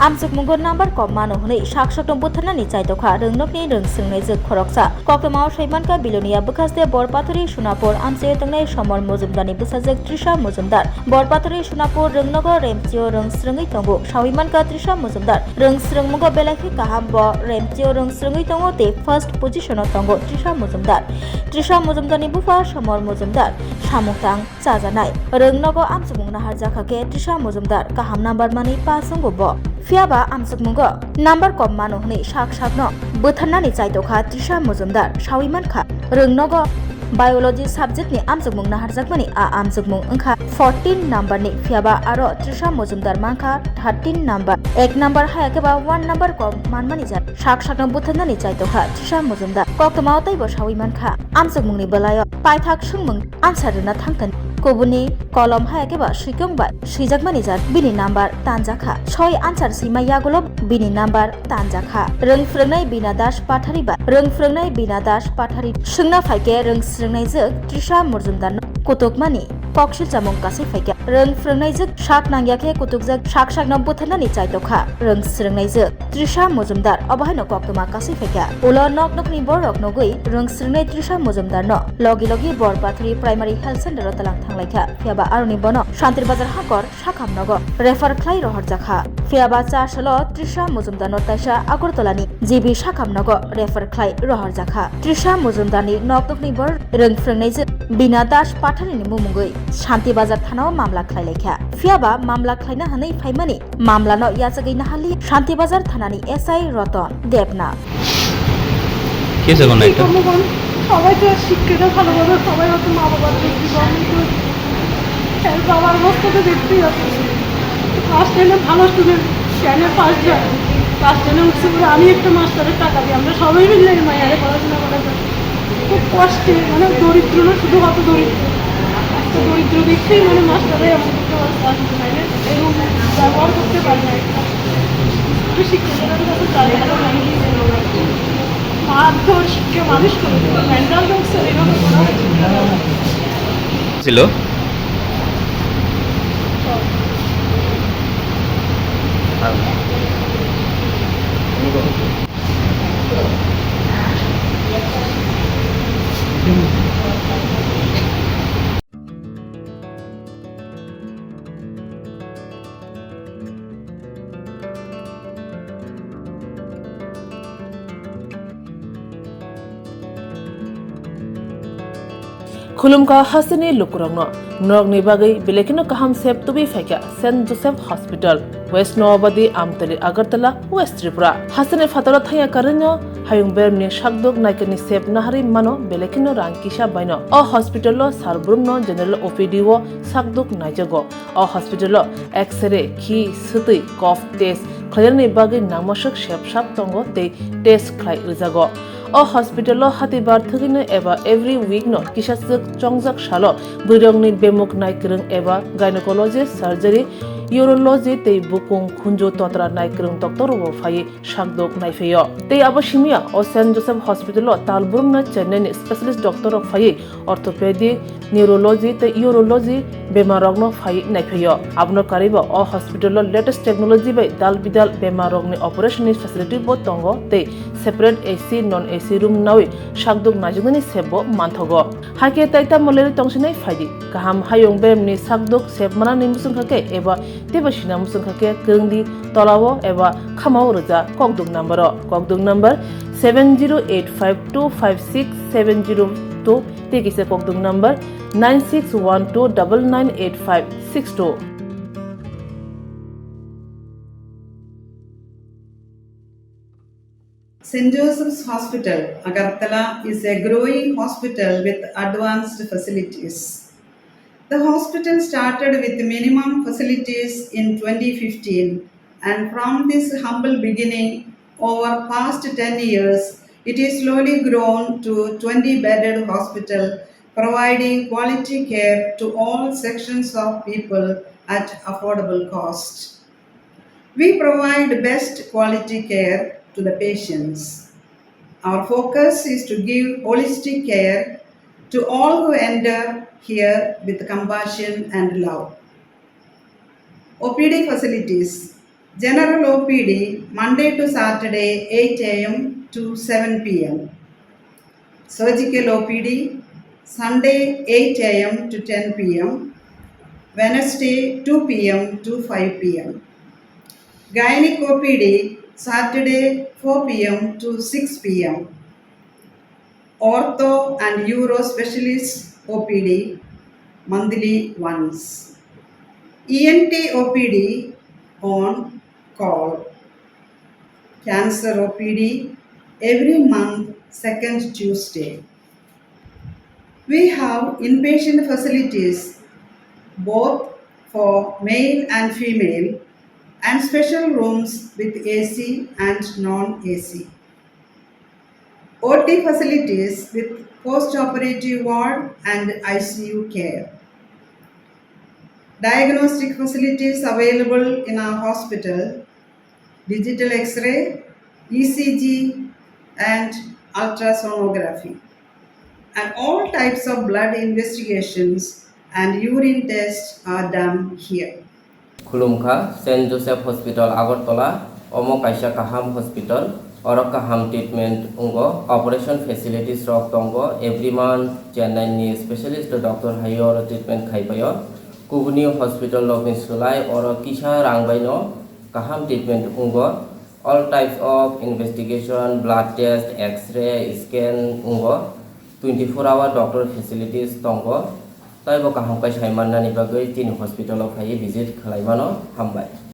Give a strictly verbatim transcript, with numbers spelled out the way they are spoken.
Amchukmungo number kom mano hwnwi sak sakno butharnani chaitokha rwngnokni rwng srwngnaijwk khoroksa. Koktwmao saimankha Bilonia bwkhaste Borpathori Sunapur amchaio tongnai Somor Mojumdarni bwsajwk Trisha Mojumdar. Borpathori Sunapur rwngnogo remchio rwng srwngwi tongo. Sawi mankha Trisha Mojumdar rwng srwngmungo belai khe kaham, bo remchio rwng srwngwi tongo tei first position-o tongo Trisha Mojumdar. Trisha Mojumdarni bupha Somor Mojumdar samung tang chajanai. Rwngnogo amchukmung naharjakha khe Trisha Mojumdar kaham number manwi pass wngo bo. Phiyaba amchukmungo number kom mano hwnwi sak sakno bwtharnani chaitokha Trisha Mojumdar. Sawi mankha rwngnogo biology subject ni amchukmung naharjakmani a amchukmung wngkha fourteen number ni, phiyaba aro Trisha Mojumdar mankha thirteen number. Ek number haya khe ba one number kom manmani jat sak sakno bwtharnani chaitokha Trisha Mojumdar. Koktwmao teibo sawi mankha amchukmungni bwlaio paithak swngmung answer rwna thangthani. Kubuni kolom haya khe ba swikung bai swijakmani jat bini number tanjakha. Soi answer swima yagulo bini number tanjakha. Rwng phrwngnai Bina Das Pathari bai rwng phrwngnai Bina Das Pathari swngna phaikhe rwng srwngnaijwk Trisha Mojumdarno kutukmani koksil chamung kasui phaikha. Rwng phrwngnaijwk sak nangya khe kutukjak sak sakno butharnani chaitokha rwng srwngnaijwk Trisha Mojumdar, obo haino koktwma kasui phaikha. Ulo nok nokni borok nugwi rwng srwngnai Trisha Mojumdarno logi logi Borpathori Primary Health Center-o tlang thanglaikha. Phiyaba aroni bono Shantir Bazar hakor sakham nogo refer khlai rohorjakha. Phiyaba cha salo Trisha Mojumdarno taisa Agartala ni G B sakham nogo refer khlai rohorjakha. Trisha Mojumdar ni nok nokni bor rwng phrwngnaijwk Bina Das Patharini mumungwi Shanti Bazar thanao mamla khlailaikha. Phiyaba mamla khlaina hwnwi phaimani mamlano yachagwi nahali Shanti Bazar thanani S I Roton Debnath. কি হয়েছে কোনো একটা? কর্মকাণ্ড, সবাই তো আর শিক্ষিত ভালোভাবে, সবাই হয়তো মা বাবার যোগ্য, আমি তো হেল্প বাবার অবস্থা তো দেখতেই পাচ্ছি। ক্লাস টেনে ভালো স্টুডেন্ট, টেনে ফার্স্ট হয়, ক্লাস টেনে উঠছে বলে আমি একটা মাস্টারের টাকা দিই, আমরা সবাই মিলে এই মায়ের পড়াশোনা করার জন্য। খুব কষ্টে, মানে দরিদ্র না, শুধু কত দরিদ্র, তো দরিদ্র দেখতেই মানে মাস্টাররাই এমন করতে পারে, ক্লাস নিতে পারে না, এরকম ব্যবহার করতে পারে না। একটু শিক্ষকদের কাছে চাই, মারধর, শিক্ষা মানুষ করে দিতে, মেন্টাল টর্চার, এভাবে করা হচ্ছে। ছিল। Khulumkha hasteni lukurokno, norokni bagwi belai kheno kaham sep tubui phaikha Saint Joseph Hospital, West Noabadi, Amtali, Agartala, West Tripura. Hasteni phataro thangya karwino hayung beremni sakdok naikani sep naharwi mano belai kheno rang kisa baino. O hospital-o sal brumno general O P D-o sakdok naijago. O hospital-o X-ray, khi, swtwi, cough test khlainani bagwi nangmaswk sep sap tongo tei test khlai rwjago. O hospital-o hatibar thwgwino eba every week-no kisaswk chongjak salo bwrwirokni bemuk naikwrwng eba gynecology, surgery, urology tei bukung khunju totra naikwrwng doctor-rokbo phaiwi sakdok naiphaio. Tei abo simiya o Saint Joseph Hospital-o tal brumno chennaini specialist doctor-rok phaiwi orthopedic, neurology tei urology bemarrokno phaiwi naiphaio. Abono karwibo o hospital-o latest technology bai dal bidal bemarrokni operation-ni facility-bo tongo tei separate A C, non A C room nawi sakdok naijaknani sep-bo manthogo. Hakhe tai tamo lerwi tongsinai phaidi. Kaham hayung beremni sakdok sep manani muchungkha khe eba teibo sina muchungkha khe kwrwngdi tolao eba khamao rwja kokduk number-o. Kokduk number seven zero eight five two five six seven zero two tei kisa kokduk number nine six one two double nine eight five six two. Saint Joseph's Hospital, Agartala is a growing hospital with advanced facilities. The hospital started with minimum facilities in twenty fifteen, and from this humble beginning, over past ten years, it is slowly grown to twenty bedded hospital, providing quality care to all sections of people at affordable cost. We provide best quality care to the patients. Our focus is to give holistic care to all who enter here with compassion and love. O P D facilities. General O P D, Monday to Saturday, eight a m to seven p m. Surgical O P D, Sunday, eight a m to ten p m, Wednesday, two p m to five p m. Gynec O P D, Saturday, four p m to six p m. Ortho and Uro Specialist O P D, monthly once. E N T O P D on call. Cancer O P D every month, second Tuesday. We have inpatient facilities both for male and female and special rooms with A C and non-A C. O T facilities with post-operative ward and I C U care. Diagnostic facilities available in our hospital, digital X-ray, E C G, and ultrasonography. And all types of blood investigations and urine tests are done here. Khulumkha, Saint Joseph Hospital, Agartala. Omo kaisa kaham hospital. Oro kaham treatment wngo, operation facilities rok tongo. Every month Chennai ni specialist doctor hai oro treatment khai paio. Kubuni hospital rok ni slai oro kisa rang bai no kaham treatment wngo. All types of investigation, blood test, X-ray, scan wngo. Twenty four hour doctor facilities tongo. Taibo kaham kai sai mannani bagwi chini hospital o phaiwi visit khlai mano. Hambai.